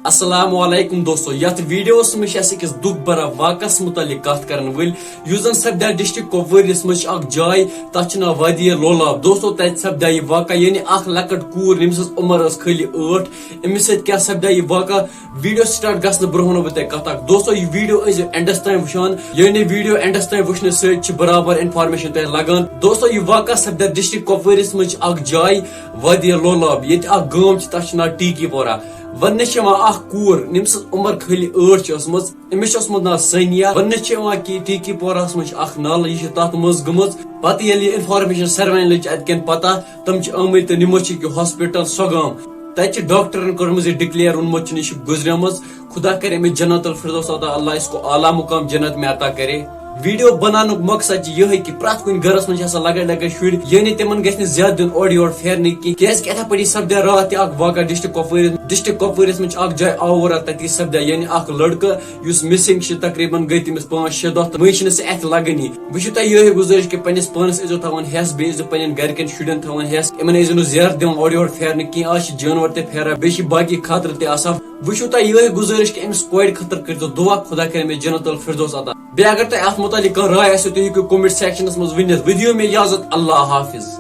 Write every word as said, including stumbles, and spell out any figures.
السلام علیکم دوستو، یتھ ویڈیوس منٛز چھِ أسۍ أکِس دُکھ بھرا واقعس متعلق کتھ کرن وٲلۍ، یُس زن سپدیو ڈسٹرکٹ کپوٲرِس منٛز چھِ اکھ جاے، تتھ چھِ ناو وادی لولاب۔ دوستو، تتہِ سپدیو یہِ واقعہ، یعنی اکھ لۄکٕٹ کوٗر، ییٚمہِ سٕنٛز عمر ٲس خٲلی ٲٹھ، أمِس سۭتۍ کیٛاہ سپدیو یہِ واقعہ؟ ویڈیو سٹارٹ گژھنہٕ برونٛہہ ونو بہٕ تۄہہِ کتھ اکھ۔ دوستو، یہِ ویڈیو ٲسۍزیو اینڈس تام وٕچھان، یعنی ویڈیو اینڈس تام وٕچھنہٕ سۭتۍ چھِ برابر انفارمیشن تۄہہِ لگان۔ دوستو، یہِ واقعہ سپدیو ڈسٹرکٹ کپوٲرِس منٛز چھِ اکھ جاے وادی لولاب، ییٚتہِ اکھ گام چھِ، تتھ چھِ ناو ٹیکی پورہ۔ وننہٕ چھِ یِوان اکھ کوٗر، ییٚمہِ سٕنٛز عمر خٲلی ٲٹھ چھِ ٲسمٕژ، أمِس چھُ اوسمُت ناو سانیہ۔ وننہٕ چھِ یِوان کہِ ٹیکی پوراہس منٛز چھِ اکھ نالہٕ، یہِ چھِ تتھ منٛز گٔمٕژ۔ پتہٕ ییٚلہِ یہِ انفارمیشن سارنٕے لٔج اتہِ کٮ۪ن پتہ، تِم چھِ آمٕتۍ تہٕ نِمُت چھِ یہِ ہاسپٹل سۄگام۔ تتہِ چھِ ڈاکٹرن کٔرمٕژ یہِ ڈکلیئر، ووٚنمُت چھُ یہِ چھِ گُزریمٕژ۔ خدا کرے أمِس جنت الفردوس عطا، اللہ اس کو اعلیٰ مقام جنت میں عطا کرے۔ ویڈیو بناونُک مقصد چھُ یِہوٚے کہِ پرٛٮ۪تھ کُنہِ گرس منٛز چھِ آسان لۄکٕٹۍ لۄکٕٹۍ شُرۍ، یعنی تِمن گژھِ نہٕ زیادٕ دیُن اورٕ یورٕ پھیرنہٕ کینٛہہ، کیازِ کہِ یِتھے پٲٹھۍ سپدے راتھ تہِ اکھ واقعہ ڈسٹرکٹ کۄپوٲرِس، ڈسٹرکٹ کۄپوٲرِس منٛز چھِ اکھ جاے آوُرا، تَتی سپدے یعنی اکھ لڑکہٕ یُس مسنگ چھُ، تقریباً گٔے تٔمِس پانٛژھ شےٚ دۄہ تہٕ وۄنۍ چھِنہٕ سُہ اَتھِ لگٲنی۔ بہٕ چھُس تۄہہِ یِہوٚے گُزٲرِش کہِ پننِس پانس ٲسۍزیو تھاوان ہٮ۪س، بیٚیہِ ٲسۍزیو پننٮ۪ن گرِکٮ۪ن شُرٮ۪ن تھاوان ہٮ۪س، یِمن ٲسۍزیو نہٕ زیارت دِوان اورٕ یورٕ پھیرنہٕ کینٛہہ، آز چھِ جانور تہِ پھیران، بیٚیہِ چھِ باقی خطرٕ تہِ آسان۔ وۄنۍ چھُو تۄہہِ یِہوٚے گُزٲرِش کہِ أمِس کورِ خٲطرٕ کٔرۍزیو دُعا، خۄدا کَرِ أمِس جنت الفردوس عطا۔ بیٚیہِ اگر تۄہہِ اَتھ مُتعلِق کانٛہہ راے آسِوٕ، تُہۍ ہیٚکِو comment sectionس منٛز ؤنِتھ۔ وۄنۍ دِیِو مےٚ اِجازت، اللہ حافظ۔